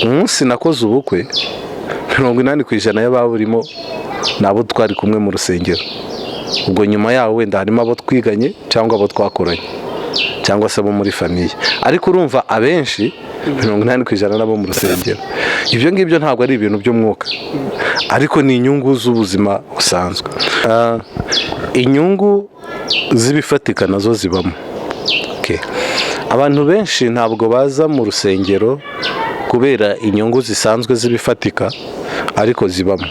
Umunsi nakoze ubukwe, 80% y'ababurimo ni abo twari kumwe mu rusengero. Ubwo nyuma yaho wenda harimo abo twiganye cyangwa abo twakoranye cyangwa se abo muri famille, ariko urumva abenshi 80% n'abo mu rusengero. Ibyo ngibyo ntabwo ari ibintu by'umwuka, ariko ni inyungu z'ubuzima busanzwe. Inyungu z'ibifatika nazo zibamo. Okay. Abantu benshi ntabwo baza mu rusengero kubera inyungu zisanzwe z'ibifatika, ariko zibamo.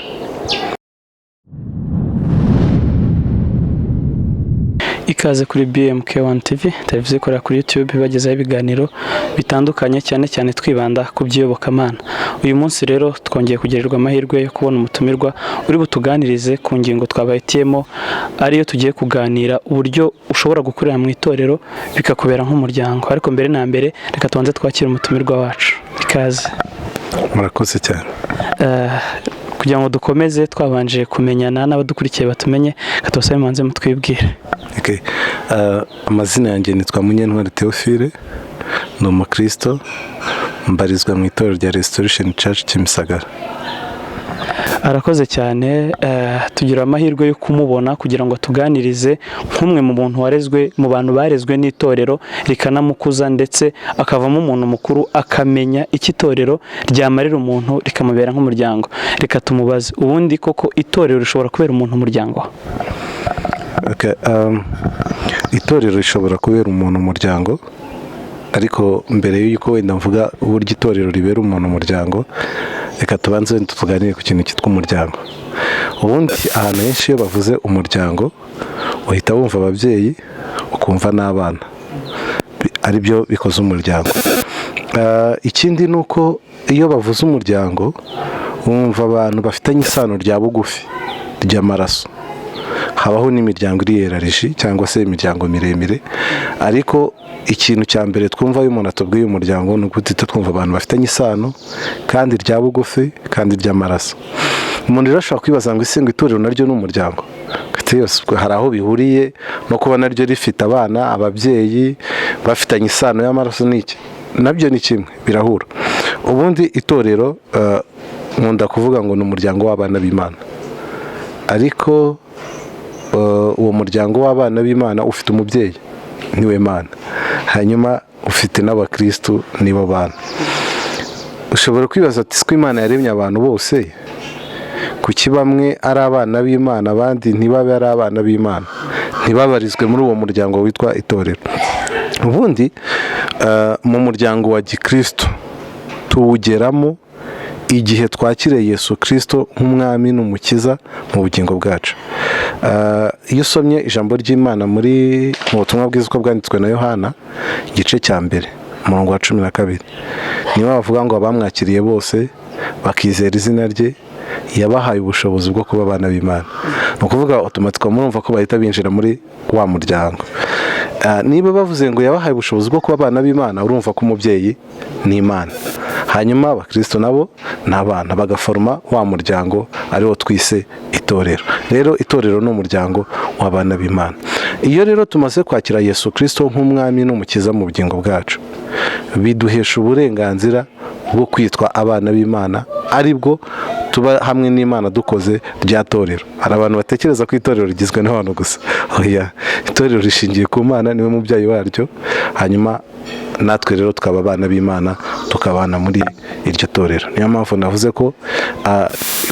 Ikaze kuri BMK1 TV, televiziyo ikorera kuri YouTube ibagezaho ibiganiro bitandukanye, cyane cyane twibanda ku by'iyobokamana. Uyu munsi rero twongeye kugirirwa amahirwe yo kubona umutumirwa uri butuganirize ku ngingo twabahitiyemo, ariyo tugiye kuganira uburyo ushobora gukorera mu itorero bikakubera nk'umuryango. Ariko mbere na mbere reka tubanze twakire umutumirwa wacu. Ikaze. Murakoze cyane. Kugira ngo dukomeze twabanje kumenyana n'abadukurikiye batumenye, reka tubasabe mubanze mutwibwire. Okay. Amazina yanjye nitwa Munyentwari Theophile, ni umukristo, mbarizwa mu itorero rya Restoration Church Kimisagara. Arakoze cyane. Tugira amahirwe yo kumubona kugira ngo atuganirize nk'umwe mu muntu warezwe mu bantu barezwe n'itorero rikanamukuza, ndetse akavamo umuntu mukuru akamenya icyo itorero ryamarira umuntu rikamubera nk'umuryango. Reka tumubaze, ubundi koko itorero rishobora kubera umuntu umuryango? Okay, itorero rishobora kubera umuntu umuryango, ariko mbere y'uko wenda mvuga uburyo itorero ribera umuntu umuryango, reka tubanze wenda tuganire ku kintu cyitwa umuryango. Ubundi ahantu henshi iyo bavuze umuryango uhita wumva ababyeyi, ukumva n'abana, ari byo bikoze umuryango. Ikindi ni uko iyo bavuze umuryango wumva abantu bafitanye isano rya bugufi ry'amaraso. Habaho n'imiryango iri élargie cyangwa se imiryango miremire, ariko ikintu cya mbere twumva iyo umuntu atubwiye umuryango ni uguhita twumva abantu bafitanye isano kandi rya bugufi kandi ry'amaraso. Umuntu rero ashobora kwibaza ngo ese ngo itorero naryo ni umuryango? Hari aho bihuriye no kuba naryo rifite abana, ababyeyi bafitanye isano y'amaraso n'iki? Nabyo ni kimwe, birahura. Ubundi itorero, nkunda kuvuga ngo ni umuryango w'abana b'Imana, ariko uwo muryango w'abana b'Imana ufite umubyeyi, niwe Mana, hanyuma ufite n'abakirisitu, nibo bana. Ushobora kwibaza ati siko Imana yaremye abantu bose, kuki bamwe ari abana b'Imana abandi ntibabe ari abana b'Imana, ntibabarizwe muri uwo muryango witwa itorero? Ubundi mu muryango wa gikristo tuwugeramo igihe twakiriye Yesu Kirisito nk'umwami n'umukiza mu bugingo bwacu. Iyo usomye ijambo ry'Imana muri mu butumwa bwiza uko bwanditswe na Yohana, igice cya 1 umurongo wa 12, niyo bavuga ngo abamwakiriye bose bakizera izina rye yabahaye ubushobozi bwo kuba abana b'Imana. Ni ukuvuga automatiquement murumva ko bahita binjira muri wa muryango. Niba bavuze ngo yabahaye ubushobozi bwo kuba abana b'Imana, urumva ko umubyeyi ni Imana, hanyuma abakristo nabo ni abana, bagaforoma wa muryango ariwo twise itorero. Rero itorero ni umuryango w'abana b'Imana. Iyo rero tumaze kwakira Yesu Kirisito nk'umwami n'umukiza mu bugingo bwacu, biduhesha uburenganzira bwo kwitwa abana b'Imana, aribwo tuba hamwe n'Imana dukoze rya torero. Hari abantu batekereza ko itorero rigizwe n'abantu gusa. Oya, itorero rishingiye ku Mana, niwe mubyeyi waryo, hanyuma natwe rero tukaba abana b'Imana, tukabana muri iryo torero. Niyo mpamvu navuze ko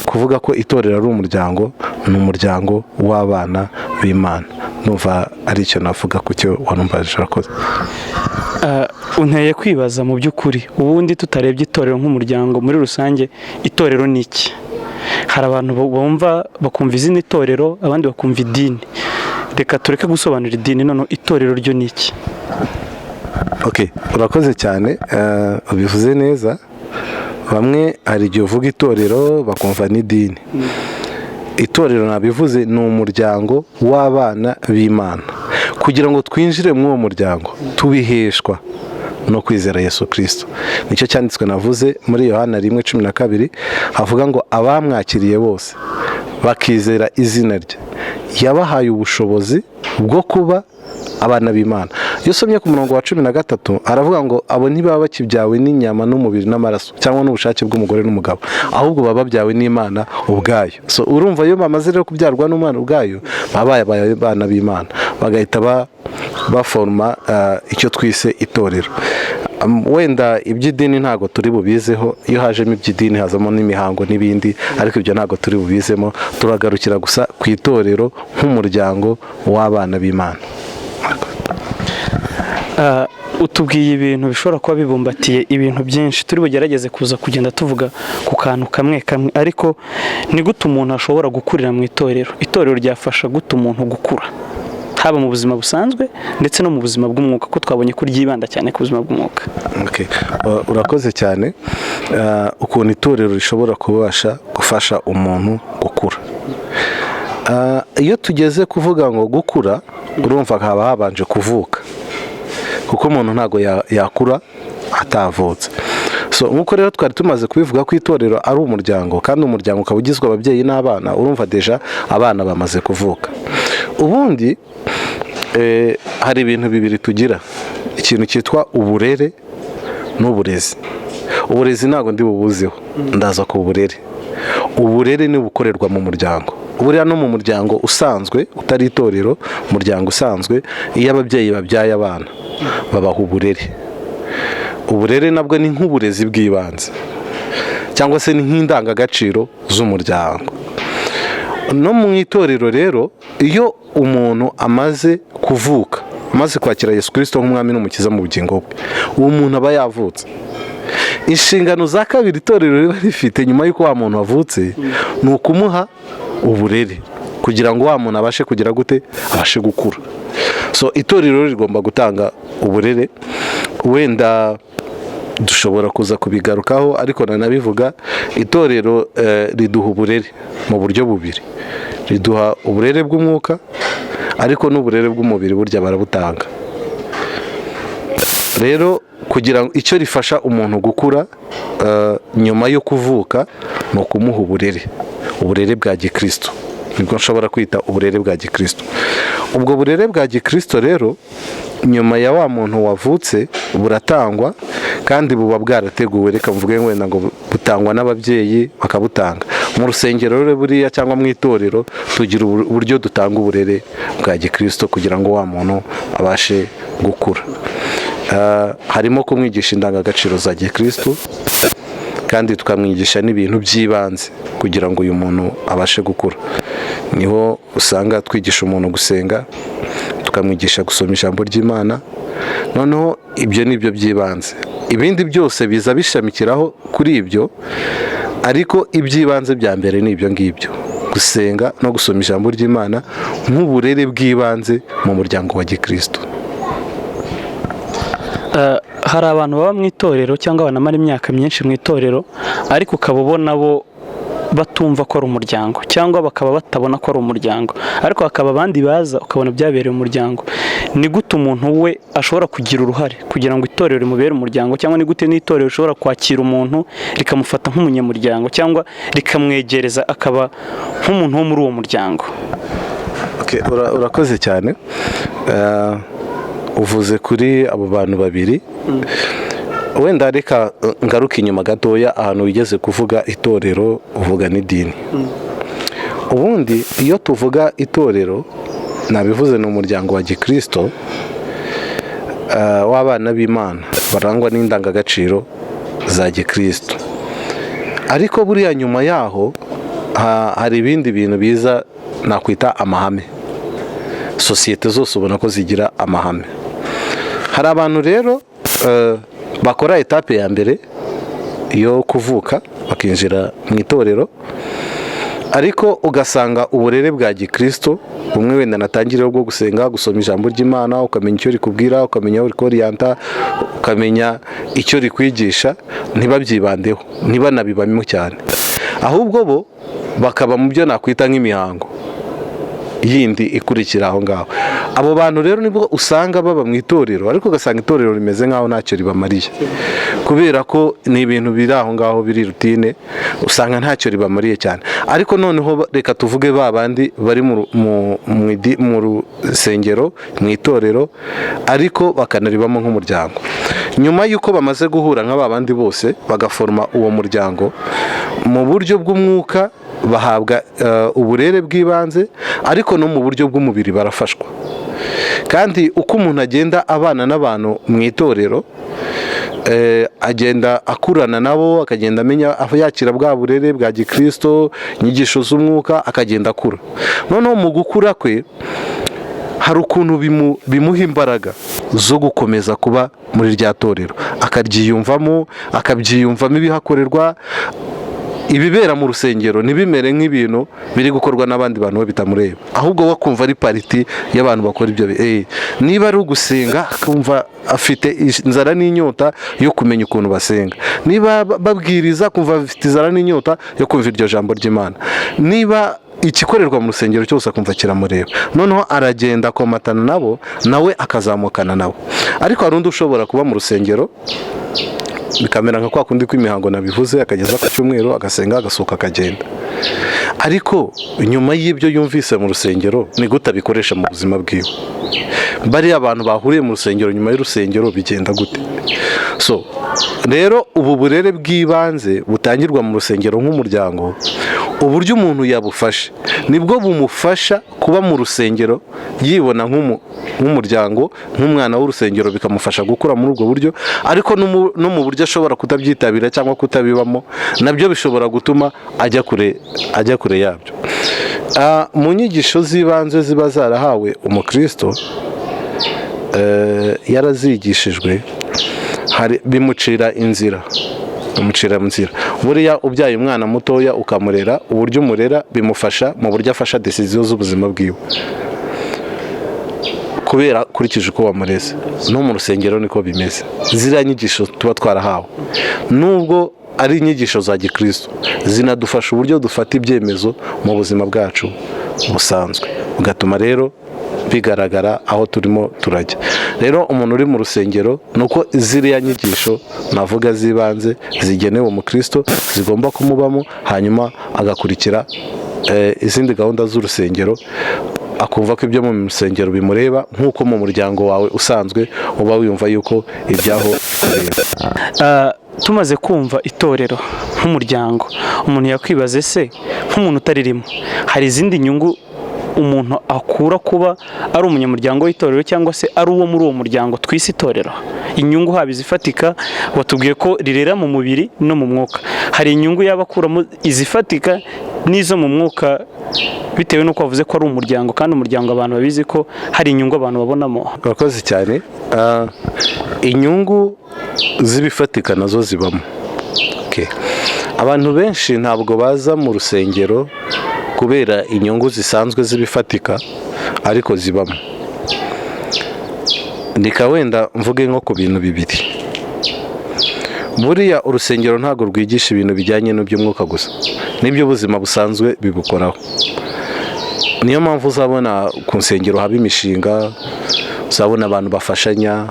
kuvuga ko itorero ari umuryango, ni umuryango w'abana b'Imana. Numva ari icyo navuga ku cyo warumbajije. Urakoze. Unteye kwibaza mu by'ukuri, ubundi tutarebye itorero nk'umuryango muri rusange, itorero ni iki? Hari abantu bumva bakumva izina itorero, abandi bakumva idini. Reka tureke gusobanura idini, noneho itorero ryo ni iki? Okay, urakoze cyane, ubivuze neza. Bamwe hari igihe uvuga itorero bakumva n'idini. Itorero nabivuze ni umuryango w'abana b'Imana. Kugira ngo twinjire muri uwo muryango tubiheshwa no kwizera Yesu Kirisito. Nicyo cyanditswe navuze muri Yohana 1:12, havuga ngo abamwakiriye bose bakizera izina rye, yabahaye ubushobozi bwo kuba abana b'Imana. Iyo usomye ku murongo wa 13, aravuga ngo abo ntibaba bakibyawe n'inyama n'umubiri n'amaraso, cyangwa n'ubushake bw'umugore n'umugabo, ahubwo baba babyawe n'Imana ubwayo. So urumva, iyo bamaze rero kubyarwa n'Umwana ubwayo, baba babaye abana b'Imana, bagahita baforoma icyo twise itorero. Wenda iby'idini ntabwo turi bubizeho. Iyo hajemo iby'idini hazamo n'imihango n'ibindi, ariko ibyo ntabwo turi bubizemo. Turagarukira gusa ku itorero nk'umuryango w'abana b'Imana. Utubwiye ibintu bishobora kuba bibumbatiye ibintu byinshi. Turi bugerageze kuza kugenda tuvuga ku kantu kamwe kamwe, ariko ni gute umuntu ashobora gukurira mu itorero? Itorero ryafasha gute umuntu gukura, haba mu buzima busanzwe ndetse no mu buzima bw'umwuka, ko twabonye ko ryibanda cyane ku buzima bw'umwuka? Okay. Urakoze cyane. Ukuntu itorero rishobora kubasha gufasha umuntu gukura. Iyo tugeze kuvuga ngo gukura, urumva haba habanje kuvuka, kuko umuntu ntabwo yakura atavutse. So nk'uko rero twari tumaze kubivuga ko itorero ari umuryango, kandi umuryango ukaba ugizwe ababyeyi n'abana, urumva déjà abana bamaze kuvuka. Ubundi hari ibintu bibiri tugira, ikintu cyitwa uburere n'uburezi. Uburezi ntabwo ndi bubuzeho, ndaza ku burere. Uburere ni ubukorerwa mu muryango. Buriya no mu muryango usanzwe utari itorero, umuryango usanzwe, iyo ababyeyi babyaye abana, babaha uburere. Uburere nabwo ni nk'uburezi bw'ibanze, cyangwa se ni nk'indangagaciro z'umuryango. No mu itorero rero, iyo umuntu amaze kuvuka, amaze kwakira Yesu Kirisito nk'umwami n'umukiza mu bugingo bwe, uwo muntu aba yavutse. Inshingano za kabiri itorero riba rifite nyuma y'uko wa muntu avutse ni ukumuha uburere, kugira ngo wa muntu abashe kugira gute? Abashe gukura. So itorero rigomba gutanga uburere. Wenda dushobora kuza kubigarukaho, ariko nanabivuga, itorero riduha uburere mu buryo bubiri: riduha uburere bw'umwuka, ariko n'uburere bw'umubiri burya barabutanga. Rero kugira ngo icyo rifasha umuntu gukura nyuma yo kuvuka ni ukumuha uburere, uburere bwa gikristo, nibwo nshobora kwita uburere bwa gikristo. Ubwo burere bwa gikristo rero, nyuma ya wa muntu wavutse, buratangwa kandi buba bwarateguwe. Reka mvuge wenda ngo butangwa n'ababyeyi, bakabutanga mu rusengero rero buriya, cyangwa mu itorero tugira uburyo dutanga uburere bwa gikristo kugira ngo wa muntu abashe gukura. Harimo kumwigisha indangagaciro za gikristo, kandi tukamwigisha n'ibintu by'ibanze kugira ngo uyu muntu abashe gukura. Niho usanga twigisha umuntu gusenga, tukamwigisha gusoma ijambo ry'Imana. Noneho ibyo ni byo by'ibanze, ibindi byose biza bishamikiraho kuri ibyo, ariko iby'ibanze bya mbere ni ibyo ngibyo: gusenga no gusoma ijambo ry'Imana nk'uburere bw'ibanze mu muryango wa gikristo. Hari abantu baba mu itorero cyangwa banamara imyaka myinshi mu itorero, ariko ukaba ubona bo batumva ko ari umuryango, cyangwa bakaba batabona ko ari umuryango, ariko hakaba abandi baza ukabona byabereye umuryango. Ni gute umuntu we ashobora kugira uruhare kugira ngo itorero rimubere umuryango, cyangwa ni gute n'itorero rishobora kwakira umuntu rikamufata nk'umunyamuryango, cyangwa rikamwegereza akaba nk'umuntu wo muri uwo muryango? Okay, urakoze cyane. Uvuze kuri abo bantu babiri. Wenda reka ngaruke inyuma gatoya, ahantu wigeze kuvuga itorero uvuga n'idini. Ubundi iyo tuvuga itorero, nabivuze, ni umuryango wa gikristo w'abana b'Imana barangwa n'indangagaciro za gikristo. Ariko buriya nyuma yaho hari ibindi bintu biza nakwita amahame. Sosiyete zose ubona ko zigira amahame. Hari abantu rero bakora étape ya mbere yo kuvuka, bakinjira mu itorero, ariko ugasanga uburere bwa gikristo bumwe wenda natangiriyeho bwo gusenga, gusoma ijambo ry'Imana, ukamenya icyo rikubwira, ukamenya aho rikoriyanta, ukamenya icyo rikwigisha, ntibabyibandeho, ntibanabibamo cyane, ahubwo bo bakaba mu byo nakwita nk'imihango yindi ikurikira aho ngaho. Abo bantu rero nibwo usanga baba mu itorero, ariko ugasanga itorero rimeze nk'aho ntacyo ribamariye. Kubera ko ni ibintu biri aho ngaho, biri routine, usanga ntacyo ribamariye cyane. Ariko noneho reka tuvuge ba bandi bari mu rusengero, mu itorero, ariko bakanaribamo nk'umuryango. Nyuma y'uko bamaze guhura nka ba bandi bose, bagaforoma uwo muryango mu buryo bw'umwuka, bahabwa uburere bw'ibanze, ariko no mu buryo bw'umubiri barafashwa. Kandi uko umuntu agenda abana n'abantu mu itorero, agenda akurana nabo, akagenda amenya aho yakira bwa burere bwa gikristo, inyigisho z'umwuka, akagenda akura. Noneho mu gukura kwe hari ukuntu bimuha imbaraga zo gukomeza kuba muri rya torero, akaryiyumvamo, akabyiyumvamo ibihakorerwa, ibibera mu rusengero ntibimere nk'ibintu biri gukorwa n'abandi bantu we bitamureba, ahubwo we akumva ari part y'abantu bakora ibyo. Niba ari ugusenga, akumva afite inzara n'inyota yo kumenya ukuntu basenga. Niba babwiriza, akumva afite inzara n'inyota yo kumva iryo jambo ry'Imana. Niba igikorerwa mu rusengero cyose, akumva kiramureba. Noneho aragenda akomatana nabo, nawe akazamukana nabo. Ariko hari undi ushobora kuba mu rusengero bikamera nka kwa kundi kw'imihango nabivuze, akageza ku cyumweru, agasenga, agasohoka, akagenda. Ariko nyuma y'ibyo yumvise mu rusengero, ni gute abikoresha mu buzima bwiwe? Bariya abantu bahuriye mu rusengero, nyuma y'urusengero bigenda gute? So rero ubu burere bw'ibanze butangirwa mu rusengero nk'umuryango, uburyo umuntu yabufashe nibwo bumufasha kuba mu rusengero yibona nk'umuryango, nk'umwana w'urusengero, bikamufasha gukura muri ubwo buryo. Ariko no mu buryo ashobora kutabyitabira cyangwa kutabibamo, nabyo bishobora gutuma ajya kure yabyo. Mu nyigisho z'ibanze ziba zarahawe umukristo, yarazigishijwe, hari bimucira inzira. Buriya ubyaye umwana mutoya ukamurera, uburyo umurera bimufasha mu buryo afasha décision z'ubuzima bwiwe, kubera akurikije uko wamureze. No mu rusengero niko bimeze. Ziriya nyigisho tuba twarahawe, nubwo ari inyigisho za gikristo, zinadufasha uburyo dufata ibyemezo mu buzima bwacu busanzwe, bigatuma rero bigaragara aho turimo turajya. Rero umuntu uri mu rusengero, ni uko ziriya nyigisho navuga z'ibanze zigenewe umukristo zigomba kumubamo, hanyuma agakurikira izindi gahunda z'urusengero, akumva ko ibyo mu rusengero bimureba nk'uko mu muryango wawe usanzwe uba wiyumva yuko ibyaho bikureba. Tumaze kumva itorero nk'umuryango, umuntu yakwibaza: ese nk'umuntu utaririmo, hari izindi nyungu umuntu akura kuba ari umunyamuryango w'itorero, cyangwa se ari uwo muri uwo muryango twise itorero? Inyungu haba izifatika, watubwiye ko rirera mu mubiri no mu mwuka, hari inyungu yaba akuramo izifatika n'izo mu mwuka, bitewe n'uko wavuze ko ari umuryango, kandi umuryango abantu babizi ko hari inyungu abantu babonamo? Urakoze cyane. Inyungu z'ibifatika nazo zibamo. Okay. Abantu benshi ntabwo baza mu rusengero kubera inyungu zisanzwe z'ibifatika, ariko zibamo. Reka wenda mvuge nko ku bintu bibiri. Buriya urusengero ntabwo rwigisha ibintu bijyanye n'iby'umwuka gusa, n'iby'ubuzima busanzwe bibukoraho. Niyo mpamvu uzabona ku nsengero haba imishinga, uzabona abantu bafashanya,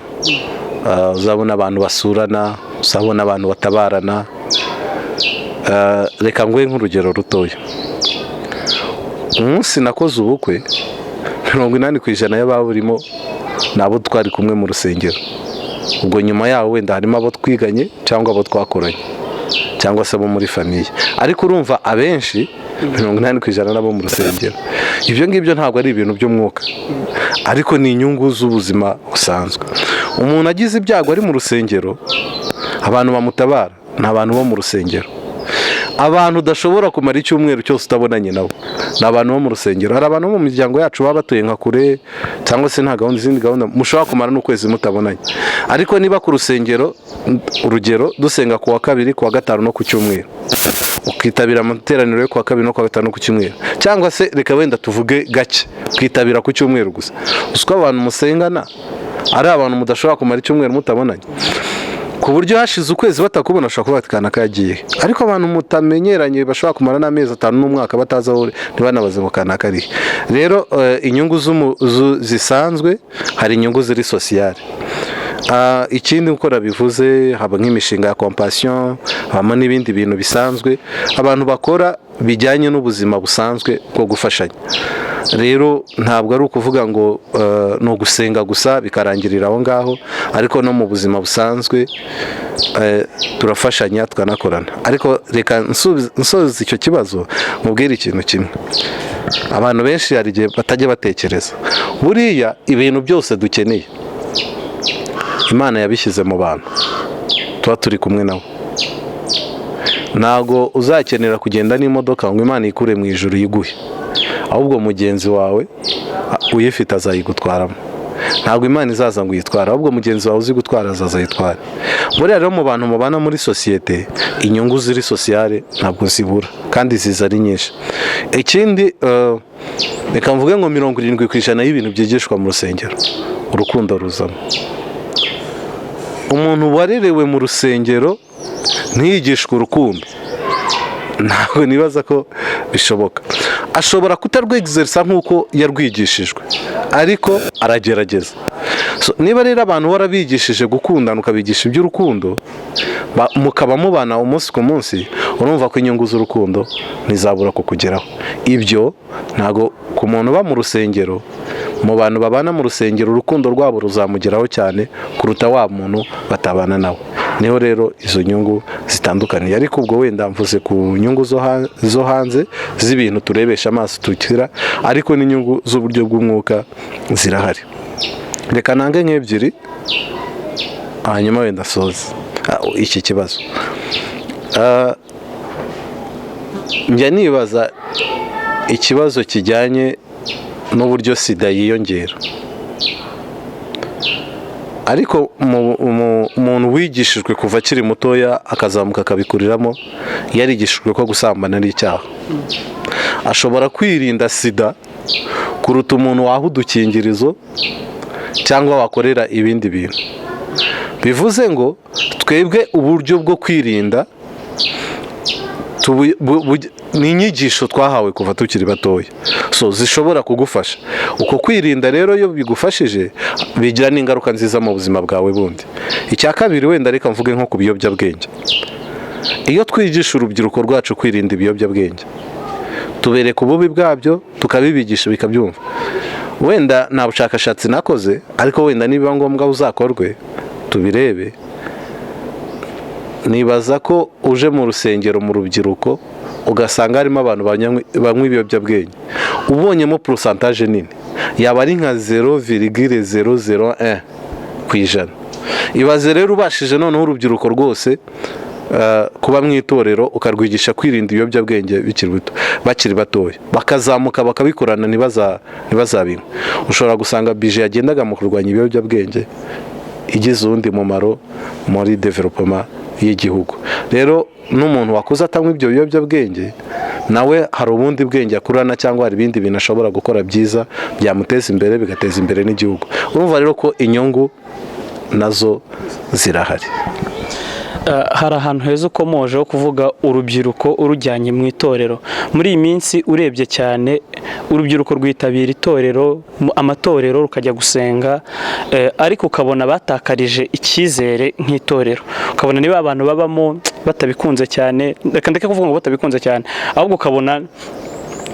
uzabona abantu basurana, uzabona abantu batabarana. Reka nguhe nk'urugero rutoya. Umunsi nakoze ubukwe, 80% y'ababurimo ni abo twari kumwe mu rusengero. Ubwo nyuma yaho wenda harimo abo twiganye cyangwa abo twakoranye cyangwa se abo muri famille, ariko urumva abenshi, 80%, n'abo mu rusengero. Ibyo ngibyo ntabwo ari ibintu by'umwuka, ariko ni inyungu z'ubuzima busanzwe. Umuntu agize ibyago ari mu rusengero, abantu bamutabara ni abantu bo mu rusengero. Abantu udashobora kumara icyumweru cyose utabonanye nabo ni abantu bo mu rusengero. Hari abantu bo mu miryango yacu baba batuye nka kure, cyangwa se nta gahunda, izindi gahunda, mushobora kumara n'ukwezi mutabonanye. Ariko niba ku rusengero, urugero, dusenga ku wa kabiri, ku wa gatanu no ku cyumweru, ukitabira amateraniro yo ku wa kabiri no ku wa gatanu no ku cyumweru, cyangwa se reka wenda tuvuge gake, ukitabira ku cyumweru gusa, uzi ko abantu musengana ari abantu mudashobora kumara icyumweru mutabonanye, ku buryo hashize ukwezi batakubona bashobora kuba bati: "Kanaka yagiye." Ariko abantu mutamenyeranye bashobora kumara n'amezi 5 n'umwaka batazi aho uri, ntibanabaze ngo kanaka ari he. Rero inyungu zisanzwe, hari inyungu ziri sociale. Ikindi uko nabivuze, haba nk'imishinga ya compassion, habamo n'ibindi bintu bisanzwe abantu bakora bijyanye n'ubuzima busanzwe bwo gufashanya. Rero ntabwo ari ukuvuga ngo ni ugusenga gusa bikarangirira aho ngaho, ariko no mu buzima busanzwe turafashanya, tukanakorana. Ariko reka nsoza icyo kibazo mubwire ikintu kimwe abantu benshi hari igihe batajya batekereza. Buriya ibintu byose dukeneye, Imana yabishyize mu bantu tuba turi kumwe nabo. Ntabwo uzakenera kugenda n'imodoka ngo Imana ikure mu ijuru yiguhe, ahubwo mugenzi wawe uyifite azayigutwaramo. Ntabwo Imana izaza ngo uyitware, ahubwo mugenzi wawe uzi gutwara azaza ayitware. Buriya rero mu bantu mubana muri sosiyete, inyungu ziri sociale ntabwo zibura kandi ziza ari nyinshi. Ikindi, reka mvuge ngo 70% y'ibintu byigishwa mu rusengero, urukundo ruzamo. Umuntu warerewe mu rusengero ntiyigishwe urukundo, ntabwo nibaza ko bishoboka. Ashobora kutarwegizerisa nk'uko yarwigishijwe, ariko aragerageza. So, niba rero abantu warabigishije gukundana, ukabigisha iby'urukundo, mukaba mubana umunsi ku munsi, urumva ko inyungu z'urukundo ntizabura kukugeraho. Ibyo ntabwo ku muntu uba mu rusengero, mu bantu babana mu rusengero, urukundo rwabo ruzamugeraho cyane kuruta wa muntu batabana nawe. Niho rero izo nyungu zitandukaniye. Ariko ubwo wenda mvuze ku nyungu zo hanze z'ibintu turebesha amaso tukira, ariko n'inyungu z'uburyo bw'umwuka zirahari. Reka nange nk'ebyiri, hanyuma wenda asoze iki kibazo. Njya nibaza ikibazo kijyanye n'uburyo sida yiyongera, ariko umuntu wigishijwe kuva akiri mutoya akazamuka akabikuriramo, yarigishijwe ko gusambana ari icyaha, ashobora kwirinda sida kuruta umuntu waha udukingirizo cyangwa wakorera ibindi bintu. Bivuze ngo twebwe uburyo bwo kwirinda ni inyigisho twahawe kuva tukiri batoya, so zishobora kugufasha. Uko kwirinda rero, iyo bigufashije, bigira n'ingaruka nziza mu buzima bwawe bundi. Icya kabiri, wenda reka mvuge nko ku biyobyabwenge. Iyo twigisha urubyiruko rwacu kwirinda ibiyobyabwenge, tubereka ububi bwabyo, tukabibigisha bikabyumva. Wenda nta bushakashatsi nakoze, ariko wenda nibiba ngombwa buzakorwe tubirebe. Nibaza ko uje mu rusengero, mu rubyiruko, ugasanga harimo abantu banywa ibiyobyabwenge, ubonyemo pourcentage nini yaba ari nka 0,001%. Ibaze rero ubashije noneho urubyiruko rwose kuba mu itorero, ukarwigisha kwirinda ibiyobyabwenge bikiri bito, bakiri batoya, bakazamuka bakabikorana, ntibazabinywe, ushobora gusanga budget yagendaga mu kurwanya ibiyobyabwenge igize uwundi mumaro muri développement y'igihugu. Rero n'umuntu wakuze atanywa ibyo biyobyabwenge, nawe hari ubundi bwenge akurana, cyangwa hari ibindi bintu ashobora gukora byiza byamuteza imbere, bigateza imbere n'igihugu. Urumva rero ko inyungu nazo zirahari. Hari ahantu heza ukomoje ho kuvuga urubyiruko urujyanye mu itorero. Muri iyi minsi urebye cyane, urubyiruko rwitabira itorero, amatorero, rukajya gusenga, ariko ukabona batakarije icyizere nk'itorero, ukabona niba abantu babamo batabikunze cyane. Reka ndeke kuvuga ngo batabikunze cyane, ahubwo ukabona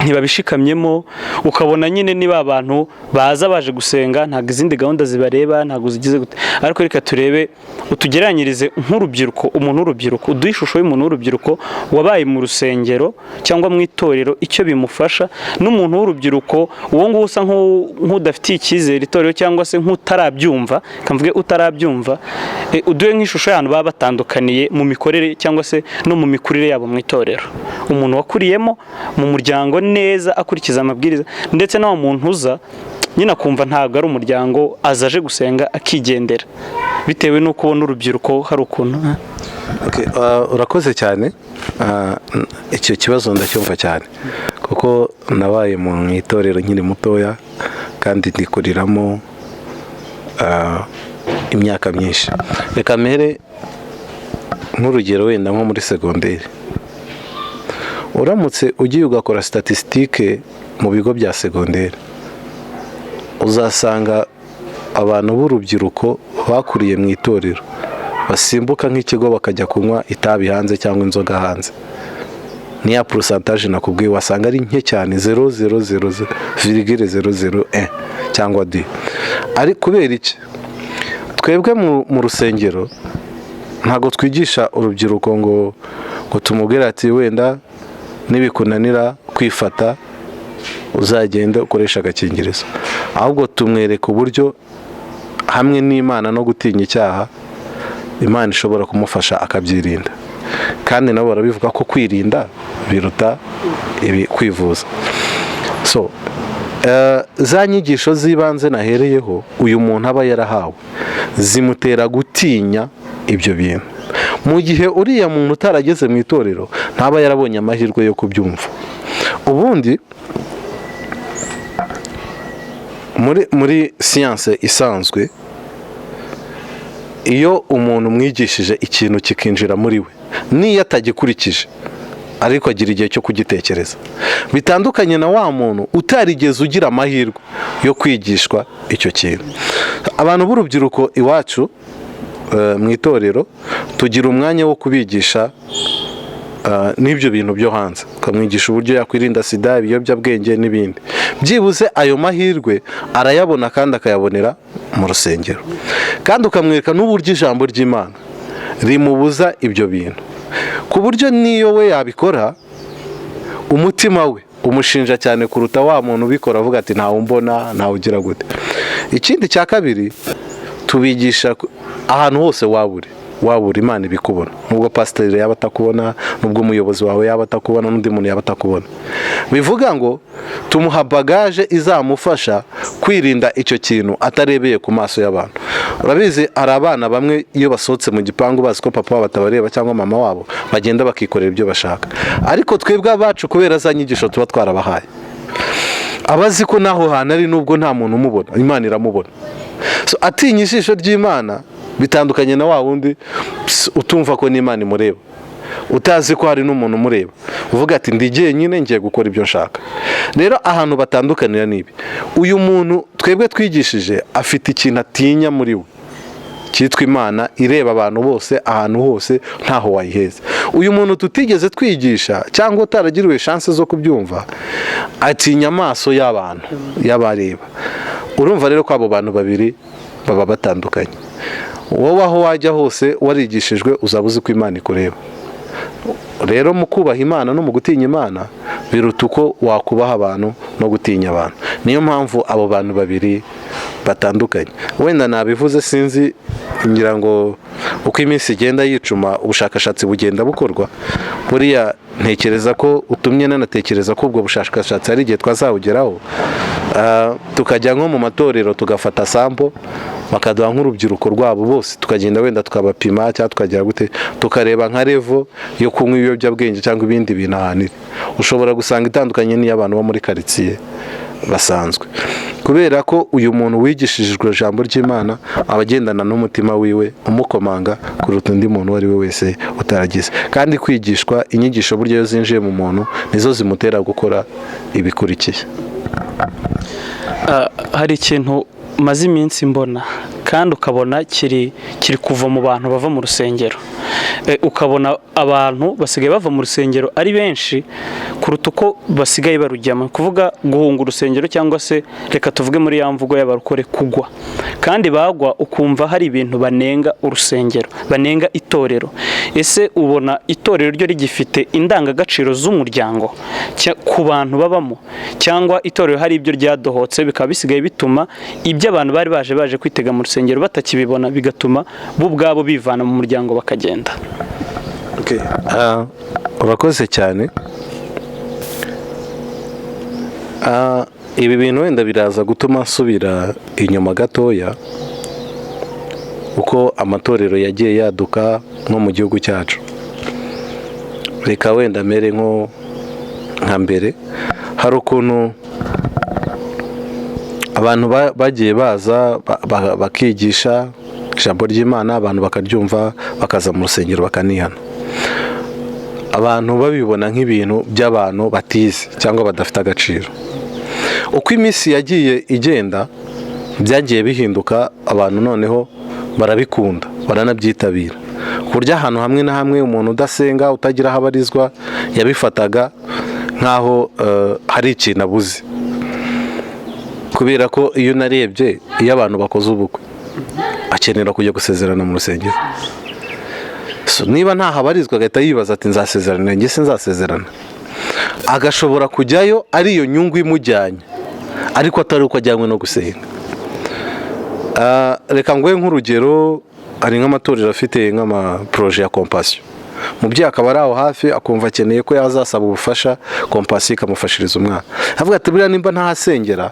ntibabishikamyemo. Ukabona nyine niba abantu baza baje gusenga, ntabwo izindi gahunda zibareba, ntabwo zigize gute. Ariko reka turebe, utugereranyirize nk'urubyiruko, umuntu w'urubyiruko, uduhe ishusho y'umuntu w'urubyiruko wabaye mu rusengero cyangwa mu itorero, icyo bimufasha, n'umuntu w'urubyiruko uwo nguwo usa nk'udafitiye icyizere itorero cyangwa se nk'utarabyumva, reka mvuge utarabyumva. Uduhe nk'ishusho y'ahantu baba batandukaniye mu mikorere cyangwa se no mu mikurire yabo mu itorero, umuntu wakuriyemo mu muryango neza akurikiza amabwiriza, ndetse na wa muntu uza nyine akumva ntabwo ari umuryango, aza aje gusenga akigendera, bitewe n'uko ubona urubyiruko hari ukuntu. Okay, urakoze cyane. Icyo kibazo ndacyumva cyane kuko nabaye mu itorero nkiri mutoya kandi ndikuriramo imyaka myinshi. Reka mpere nk'urugero wenda nko muri segonderi. Uramutse ugiye ugakora statistique mu bigo bya segonderi, uzasanga abantu b'urubyiruko bakuriye mu itorero basimbuka nk'ikigo bakajya kunywa itabi hanze cyangwa inzoga hanze, niya pourcentage nakubwiye wasanga ari nke cyane, 0,000,01 cyangwa 2. Ari kubera iki? Twebwe mu rusengero ntabwo twigisha urubyiruko ngo tumubwire ati: "Wenda nibikunanira kwifata, uzagende ukoresha agakingirizo." Ahubwo tumwereka uburyo hamwe n'Imana no gutinya icyaha, Imana ishobora kumufasha akabyirinda. Kandi nabo barabivuga ko kwirinda biruta ibi kwivuza. So za nyigisho z'ibanze nahereyeho uyu muntu aba yarahawe zimutera gutinya ibyo bintu, mu gihe uriya muntu utarageze mu itorero ntaba yarabonye amahirwe yo kubyumva. Ubundi muri siyanse isanzwe, iyo umuntu umwigishije ikintu kikinjira muri we, n'iyo atagikurikije ariko agira igihe cyo kugitekereza, bitandukanye na wa muntu utarigeze ugira amahirwe yo kwigishwa icyo kintu. Abantu b'urubyiruko iwacu mu itorero tugira umwanya wo kubigisha n'ibyo bintu byo hanze, ukamwigisha uburyo yakwirinda sida, ibiyobyabwenge n'ibindi. Byibuze ayo mahirwe arayabona kandi akayabonera mu rusengero, kandi ukamwereka n'uburyo ijambo ry'Imana rimubuza ibyo bintu, ku buryo n'iyo we yabikora umutima we umushinja cyane kuruta wa muntu ubikora avuga ati: "Ntawe umbona, ntawe ugira gute." Ikindi cya kabiri, tubigisha ahantu hose waba uri, waba uri, Imana ibikubona. Nubwo pasiteri yaba atakubona, nubwo umuyobozi wawe yaba atakubona, n'undi muntu yaba atakubona, bivuga ngo tumuha bagage izamufasha kwirinda icyo kintu atarebeye ku maso y'abantu. Urabizi, hari abana bamwe iyo basohotse mu gipangu bazi ko papa wabo atabareba cyangwa mama wabo, bagenda bakikorera ibyo bashaka. Ariko twebwe abacu, kubera za nyigisho tuba twarabahaye, abazi ko n'aho hantu ari, nubwo nta muntu umubona, Imana iramubona. So, atinya ijisho ry'Imana bitandukanye na wa wundi utumva ko n'Imana imureba, utazi ko hari n'umuntu umureba, uvuga ati: "Ndi jyenyine, ngiye gukora ibyo nshaka." Rero ahantu batandukanira n'ibi: uyu muntu twebwe twigishije afite ikintu atinya muri we cyitwa Imana ireba abantu bose ahantu hose, ntaho wayiheza. Uyu muntu tutigeze twigisha cyangwa utaragiriwe chance zo kubyumva atinya amaso y'abantu, y'abareba. Urumva rero ko abo bantu babiri baba batandukanye. Wowe aho wajya hose warigishijwe, uzaba uzi ko Imana ikureba. Rero mu kubaha Imana no mu gutinya Imana biruta uko wakubaha abantu no gutinya abantu. Niyo mpamvu abo bantu babiri batandukanye. Wenda nabivuze, sinzi, ngira ngo uko iminsi igenda yicuma ubushakashatsi bugenda bukorwa. Buriya ntekereza ko utumye nanatekereza ko ubwo bushakashatsi hari igihe twazabugeraho, tukajya nko mu matorero tugafata sample, bakaduha nk'urubyiruko rwabo bose, tukagenda wenda tukabapima cyangwa tukagera gute, tukareba nka level yo kunywa ibiyobyabwenge cyangwa ibindi bintu ahantu iri. Ushobora gusanga itandukanye n'iy'abantu bo muri karitsiye basanzwe, kubera ko uyu muntu wigishijwe ijambo ry'Imana aba agendana n'umutima wiwe umukomanga kuruta undi muntu uwo ari we wese utaragize. Kandi kwigishwa, inyigisho buryo iyo zinjiye mu muntu nizo zimutera gukora ibikurikiye. Hari ikintu maze iminsi mbona kandi ukabona kiri kuva mu bantu bava mu rusengero. Ukabona abantu basigaye bava mu rusengero ari benshi kuruta uko basigaye barujyamo. Kuvuga guhunga urusengero, cyangwa se reka tuvuge muri ya mvugo y'abarokore, kugwa. Kandi bagwa ukumva hari ibintu banenga urusengero, banenga itorero. Ese ubona itorero ryo rigifite indangagaciro z'umuryango ku bantu babamo, cyangwa itorero hari ibyo ryadohotse bikaba bisigaye bituma ibyo abantu bari baje kwitega mu rusengero batakibibona, bigatuma bo ubwabo bivana mu muryango bakagenda? Urakoze cyane. Ibi bintu wenda biraza gutuma nsubira inyuma gatoya, uko amatorero yagiye yaduka nko mu gihugu cyacu. Reka wenda mere nko nka mbere, hari ukuntu abantu bagiye baza bakigisha ijambo ry'Imana, abantu bakaryumva, bakaza mu rusengero bakanihana, abantu babibona nk'ibintu by'abantu batize cyangwa badafite agaciro. Uko iminsi yagiye igenda, byagiye bihinduka. Abantu noneho Barabikunda, baranabyitabira, ku buryo ahantu hamwe na hamwe umuntu udasenga, utagira aho abarizwa, yabifataga nk'aho hari ikintu abuze. Kubera ko iyo unarebye, iyo abantu bakoze ubukwe akenera kujya gusezerana mu rusengero. So, niba ntaho abarizwa, agahita yibaza ati: "Nzasezerana njye se nzasezerana?" Agashobora kujyayo ari iyo nyungu imujyanye, ariko atari uko ajyanywe no gusenga. Reka nguhe nk'urugero: hari nk'amatorero afite nk'amaprojet ya Compassion. Umubyeyi akaba ari aho hafi, akumva akeneye ko yazasaba ubufasha, Compassion ikamufashiriza umwana. Avuga ati: "Buriya nimba ntahasengera,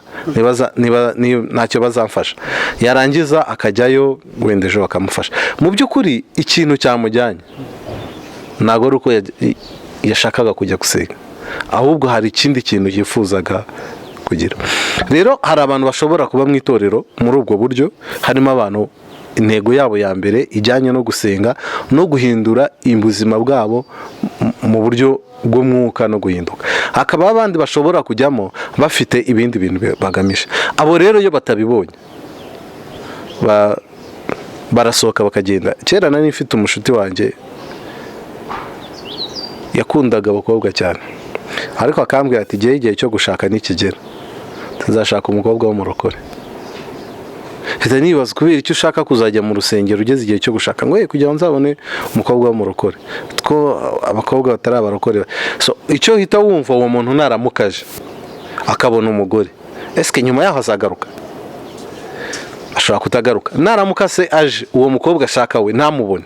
ntacyo bazamfasha." Yarangiza akajyayo, wenda ejo bakamufasha. Mu by'ukuri ikintu cyamujyanye ntabwo ari uko yashakaga kujya gusenga, ahubwo hari ikindi kintu yifuzaga kugira. Rero hari abantu bashobora kuba mu itorero muri ubwo buryo. Harimo abantu intego yabo ya mbere ijyanye no gusenga no guhindura ubuzima bwabo mu buryo bw'umwuka no guhinduka, hakaba abandi bashobora kujyamo bafite ibindi bintu bagamije. Abo rero iyo batabibonye barasohoka bakagenda. Kera nari mfite umushuti wanjye yakundaga abakobwa cyane, ariko akambwira ati: "Igihe cyo gushaka nikigera, tuzashaka umukobwa w'umurokore." Mpita nibaza: kubera icyo ushaka kuzajya mu rusengero ugeze igihe cyo gushaka? Ngo: "Kugira ngo nzabone umukobwa w'umurokore." Two abakobwa batari abarokore. So icyo uhita wumva, uwo muntu naramukaje akabona umugore, ese nyuma yaho azagaruka? Ashobora kutagaruka. Naramuka se aje, uwo mukobwa ashaka we ntamubone,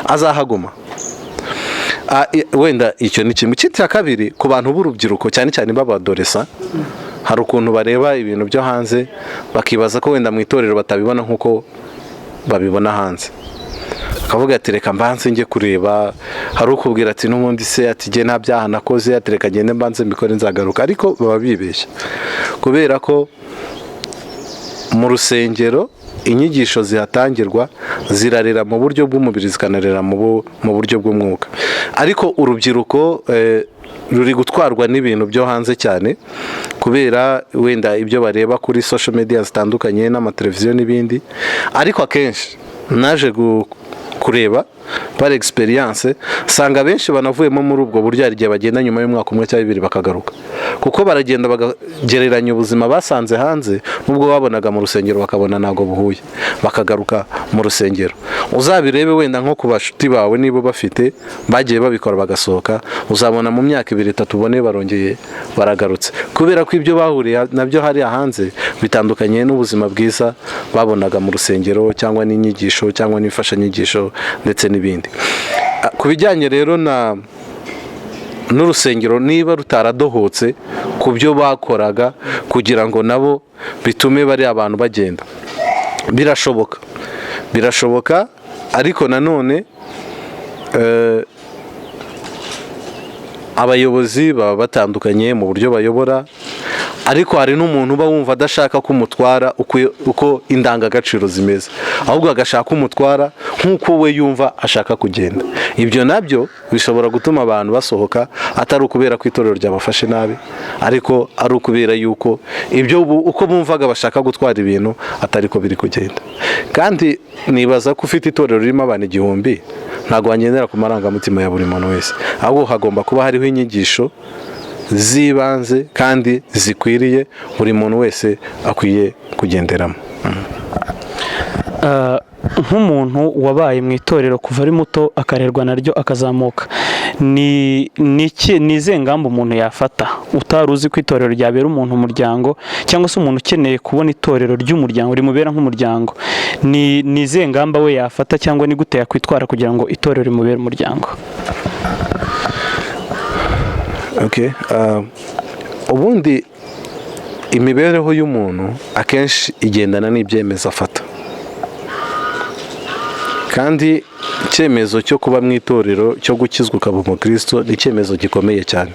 azahaguma? Wenda icyo ni kimwe. Ikindi cya kabiri, ku bantu b'urubyiruko, cyane cyane b'abadolescents, hari ukuntu bareba ibintu byo hanze bakibaza ko wenda mu itorero batabibona nk'uko babibona hanze. Akavuga ati: "Reka mbanze njye kureba." Hari ukubwira ati: "N'ubundi se," ati, "jye nta byaha nakoze," ati, "reka ngende mbanze mbikore, nzagaruka." Ariko baba bibeshya, kubera ko mu rusengero inyigisho zihatangirwa zirarera mu buryo bw'umubiri, zikanarera mu buryo bw'umwuka. Ariko urubyiruko ruri gutwarwa n'ibintu byo hanze cyane, kubera wenda ibyo bareba kuri social media zitandukanye n'amateleviziyo n'ibindi. Ariko akenshi naje kureba par expérience, usanga benshi banavuyemo muri ubwo buryo, hari igihe bagenda nyuma y'umwaka umwe cyangwa 2 bakagaruka, kuko baragenda bakagereranya ubuzima basanze hanze n'ubwo babonaga mu rusengero, bakabona ntabwo buhuye, bakagaruka mu rusengero. Uzabirebe wenda nko ku bashuti bawe, niba bafite bagiye babikora bagasohoka, uzabona mu myaka 2, 3, ubone barongeye baragarutse, kubera ko ibyo bahuriye nabyo hariya hanze bitandukanye n'ubuzima bwiza babonaga mu rusengero, cyangwa n'inyigisho, cyangwa n'imfashanyigisho, ndetse n'ibindi. Ku bijyanye rero na n'urusengero, niba rutaradohotse ku byo bakoraga kugira ngo nabo bitume bariya abantu bagenda, birashoboka, birashoboka. Ariko nanone abayobozi baba batandukanye mu buryo bayobora, ariko hari n'umuntu uba wumva adashaka ko umutwara uko indangagaciro zimeze, ahubwo agashaka umutwara nk'uko we yumva ashaka kugenda. Ibyo nabyo bishobora gutuma abantu basohoka, atari ukubera ko itorero ryabafashe nabi, ariko ari ukubera yuko ibyo uko bumvaga bashaka gutwara ibintu atari ko biri kugenda. Kandi nibaza ko ufite itorero ririmo abantu 1000, ntabwo wagendera ku marangamutima ya buri muntu wese, ahubwo hagomba kuba hariho inyigisho z'ibanze kandi zikwiriye buri muntu wese akwiye kugenderamo. Nk'umuntu wabaye mu itorero kuva ari muto, akarerwa naryo, akazamuka, ni izihe ngamba umuntu yafata utari uzi ko itorero ryabera umuntu umuryango, cyangwa se umuntu ukeneye kubona itorero ry'umuryango rimubera nk'umuryango? Ni izihe ngamba we yafata, cyangwa ni gute yakwitwara kugira ngo itorero rimubere umuryango? Okay. Ubundi imibereho y'umuntu akenshi igendana n'ibyemezo afata, kandi icyemezo cyo kuba mu itorero, cyo gukizwa ukaba umukristo, ni icyemezo gikomeye cyane.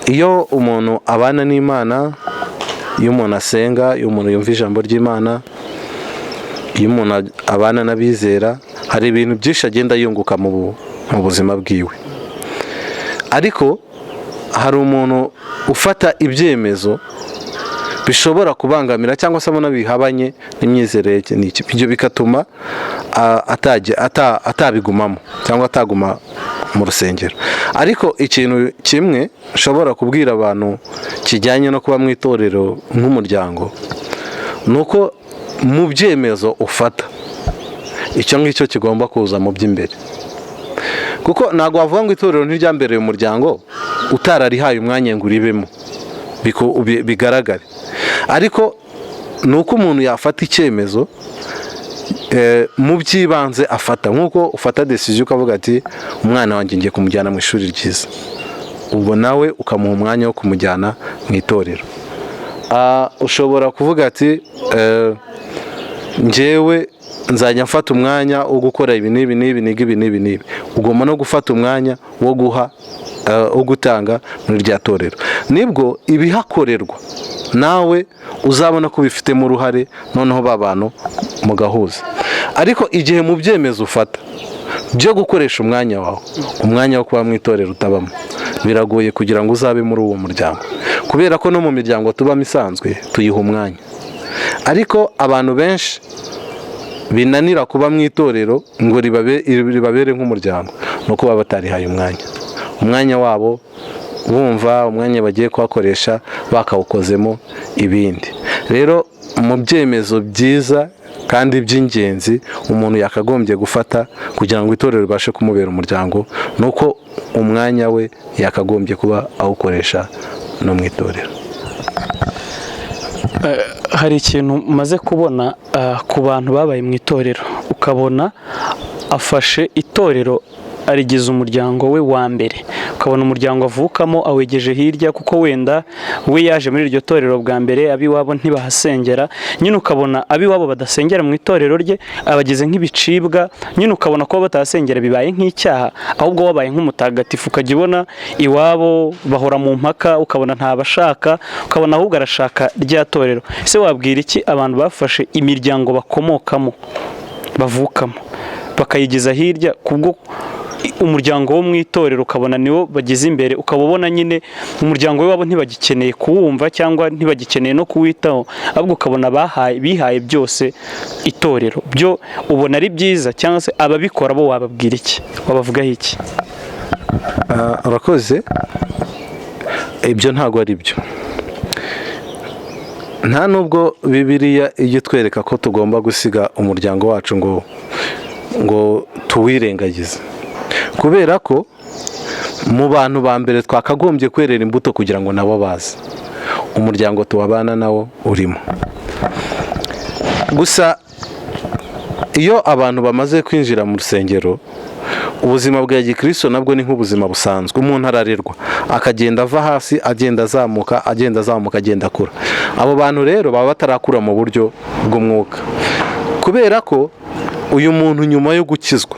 Iyo umuntu abana n'Imana, iyo umuntu asenga, iyo umuntu yumva ijambo ry'Imana, iyo umuntu abana n'abizera, hari ibintu byinshi agenda yunguka mu buzima bwiwe. Ariko hari umuntu ufata ibyemezo Bishobora kubangamira cyangwa se abona bihabanye n'imyizerere ye n'iki, ibyo bigatuma atabigumamo cyangwa ataguma mu rusengero. Ariko ikintu kimwe nshobora kubwira abantu kijyanye no kuba mu itorero nk'umuryango ni uko mu byemezo ufata, icyo ngicyo kigomba kuza mu by'imbere, kuko ntabwo wavuga ngo itorero ntiryambereye umuryango utararihaye umwanya ngo uribemo bigaragare. Ariko ni uko umuntu yafata icyemezo mu by'ibanze afata, nk'uko ufata décision ukavuga ati: "Umwana wanjye ngiye kumujyana mu ishuri ryiza", ubwo nawe ukamuha umwanya wo kumujyana mu itorero. Ushobora kuvuga ati: "Njyewe nzajya mfata umwanya wo gukora ibi n'ibi n'ibi, niga ibi n'ibi n'ibi", ugomba no gufata umwanya wo guha, wo gutanga muri rya torero. Nibwo ibihakorerwa nawe uzabona ko ubifitemo uruhare, noneho ba bantu mugahuza. Ariko igihe mu byemezo ufata byo gukoresha umwanya wawe, umwanya wo kuba mu itorero utabamo, biragoye kugira ngo uzabe muri uwo muryango, kubera ko no mu miryango tubamo isanzwe tuyiha umwanya. Ariko abantu benshi binanira kuba mu itorero ngo ribabere nk'umuryango ni uko baba batarihaye umwanya. Umwanya wabo bumva umwanya bagiye kuhakoresha bakawukozemo ibindi. Rero mu byemezo byiza kandi by'ingenzi umuntu yakagombye gufata kugira ngo itorero ribashe kumubera umuryango ni uko umwanya we yakagombye kuba awukoresha no mu itorero. Hari ikintu maze kubona ku bantu babaye mu itorero, ukabona afashe itorero arigize umuryango we wa mbere, ukabona umuryango avukamo awegeje hirya, kuko wenda we yaje muri iryo torero bwa mbere, ab'iwabo ntibahasengera. Nyine ukabona ab'iwabo badasengera mu itorero rye abagize nk'ibicibwa. Nyine ukabona ko batahasengera bibaye nk'icyaha, ahubwo wabaye nk'umutagatifu. Ukajya ubona iwabo bahora mu mpaka, ukabona ntabashaka, ukabona ahubwo arashaka rya torero. Ese wabwira iki abantu bafashe imiryango bakomokamo, bavukamo, bakayigeza hirya kubwo umuryango wo mu itorero, ukabona niwo bageze imbere, ukaba ubona nyine umuryango wabo ntibagikeneye kuwumva cyangwa ntibagikeneye no kuwitaho, ahubwo ukabona bahaye, bihaye byose itorero? Byo ubona ari byiza, cyangwa se ababikora bo wababwira iki, wabavugaho iki? Urakoze. Ibyo ntabwo ari byo. Nta nubwo Bibiliya ijya itwereka ko tugomba gusiga umuryango wacu ngo tuwirengagize, kubera ko mu bantu ba mbere twakagombye kwerera imbuto kugira ngo nabo baze, umuryango tuwabana nawo urimo. Gusa iyo abantu bamaze kwinjira mu rusengero, ubuzima bwa gikristo nabwo ni nk'ubuzima busanzwe. Umuntu ararerwa, akagenda ava hasi, agenda azamuka, agenda azamuka, agenda akura. Abo bantu rero baba batarakura mu buryo bw'umwuka, kubera ko uyu muntu nyuma yo gukizwa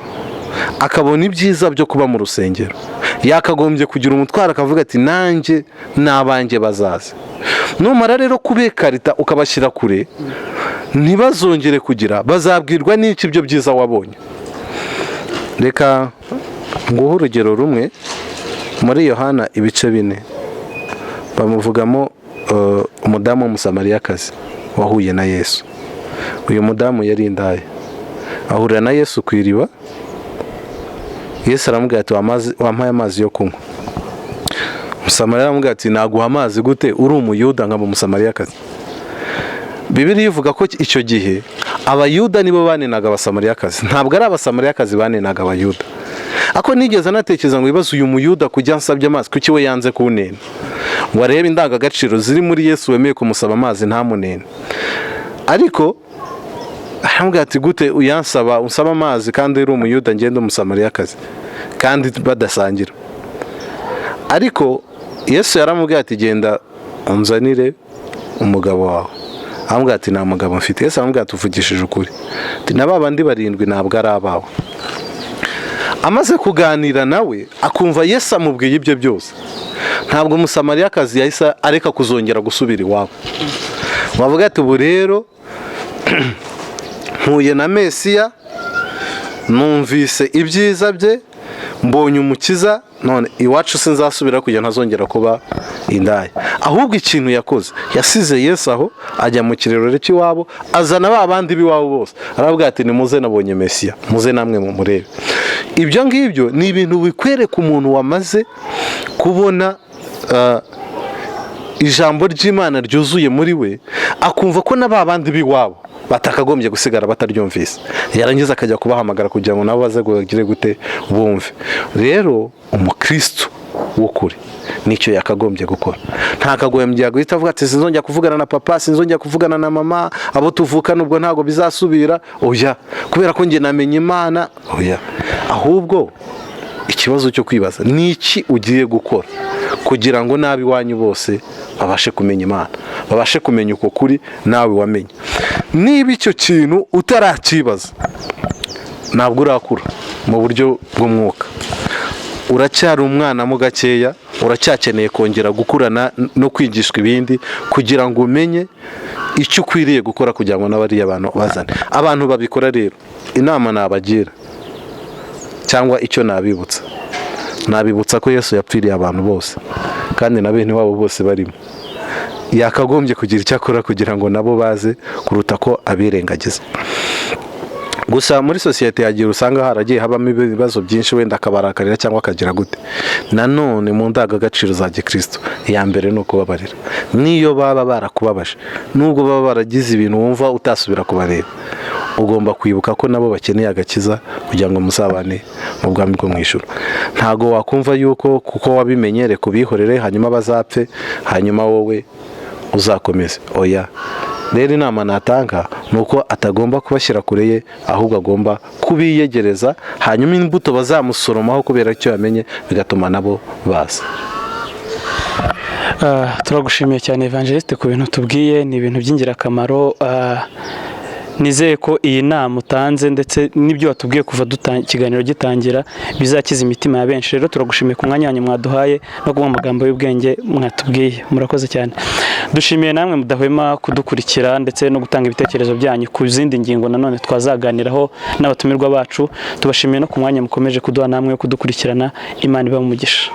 akabona ibyiza byo kuba mu rusengero, yakagombye kugira umutwaro akavuga ati: "Nanjye n'abanjye bazaza." Numara rero kubekarita ukabashyira kure, ntibazongere kugira, bazabwirwa n'iki ibyo byiza wabonye? Reka nguhe urugero rumwe. Muri Yohana ibice 4 bamuvugamo umudamu w'Umusamariyakazi wahuye na Yesu. Uyu mudamu yari indaya, ahurira na Yesu ku iriba. Yesu aramubwira ati: "Wampaye amazi yo kunywa?" Umusamariya aramubwira ati: "Naguha amazi gute uri Umuyuda nkaba Umusamariyakazi?" Bibiliya ivuga ko icyo gihe Abayuda nibo banenaga Abasamariyakazi, ntabwo ari Abasamariyakazi banenaga Abayuda. Ako nigeze anatekereza ngo ibibazo uyu Muyuda kujya ansabye amazi, kuki we yanze kunena? Ngo arebe indangagaciro ziri muri Yesu wemeye kumusaba amazi ntamunene. Ariko aramubwira ati: "Gute uyansaba, unsaba amazi kandi uri Umuyuda, ngende Umusamariyakazi, kandi badasangira?" Ariko Yesu yaramubwiye ati: "Genda unzanire umugabo wawe." Aramubwira ati: "Nta mugabo mfite." Yesu aramubwira ati: "Uvugishije ukuri." Ati: "Na ba bandi barindwi ntabwo ari abawe." Amaze kuganira nawe, akumva Yesu amubwiye ibyo byose, ntabwo Umusamariyakazi yahise areka kuzongera gusubira iwabo. Wavuga ati: "Ubu rero mpuye na Mesiya, numvise ibyiza bye, mbonye Umukiza, none iwacu sinzasubira kugira ntazongera kuba." Indaya. Ahubwo ikintu yakoze, yasize Yesu aho, ajya mu kirerero cy'iwabo, azana ba bandi b'iwabo bose, aravuga ati: "Nimuze, nabonye Mesiya, muze namwe mumurebe." Ibyo ngibyo ni ibintu bikwereka umuntu wamaze kubona ijambo ry'Imana ryuzuye muri we, akumva ko na ba bandi b'iwabo batakagombye gusigara bataryumvise, yarangiza akajya kubahamagara kugira ngo nabo baze bagire gute? Bumve. Rero umukristo w'ukuri nicyo yakagombye gukora. Ntakagombye guhita avuga ati: "Sinzongera kuvugana na papa, sinzongera kuvugana na mama, abo tuvukana ubwo ntabwo bizasubira, oya, kubera ko njye namenye Imana." Oya, ahubwo ikibazo cyo kwibaza ni iki ugiye gukora kugira ngo n'ab'iwanyu bose babashe kumenya Imana, babashe kumenya uko kuri nawe wamenye. Niba icyo kintu utarakibaza, ntabwo urakura mu buryo bw'umwuka, uracyari umwana mo gakeya, uracyakeneye kongera gukurana no kwigishwa ibindi kugira ngo umenye icyo ukwiriye gukora kugira ngo n'abariya bantu bazane. Abantu babikora rero, inama nabagira cyangwa icyo nabibutsa, nabibutsa ko Yesu yapfiriye abantu bose, kandi na bene wabo bose barimo. Yakagombye kugira icyo akora kugira ngo nabo baze, kuruta ko abirengagiza. Gusa muri sosiyete yagira usanga haragiye habamo ibibazo byinshi, wenda akabarakarira cyangwa akagira gute. Nanone mu ndangagaciro za gikristo, iya mbere ni ukubabarira. Niyo baba barakubabaje, nubwo baba baragize ibintu wumva utasubira kubareba, ugomba kwibuka ko nabo bakeneye agakiza kugira ngo muzabane mu bwami bwo mu ijuru. Ntabwo wakumva yuko kuko wabimenye, reka ubihorere, hanyuma bazapfe, hanyuma wowe uzakomeze. Oya. Rero inama natanga ni uko atagomba kubashyira kure ye, ahubwo agomba kubiyegereza, hanyuma imbuto bazamusoromaho kubera icyo yamenye bigatuma nabo baza. Turagushimiye cyane, Evangeliste, ku bintu tubwiye, ni ibintu by'ingirakamaro. Nizeye ko iyi nama utanze ndetse n'ibyo watubwiye kuva ikiganiro gitangira bizakiza imitima ya benshi. Rero turagushimiye ku mwanya wanyu mwaduhaye no kuba amagambo y'ubwenge mwatubwiye. Murakoze cyane. Dushimiye namwe mudahwema kudukurikira ndetse no gutanga ibitekerezo byanyu ku zindi ngingo nanone twazaganiraho n'abatumirwa bacu. Tubashimiye no ku mwanya mukomeje kuduha namwe wo kudukurikirana. Imana iba umugisha.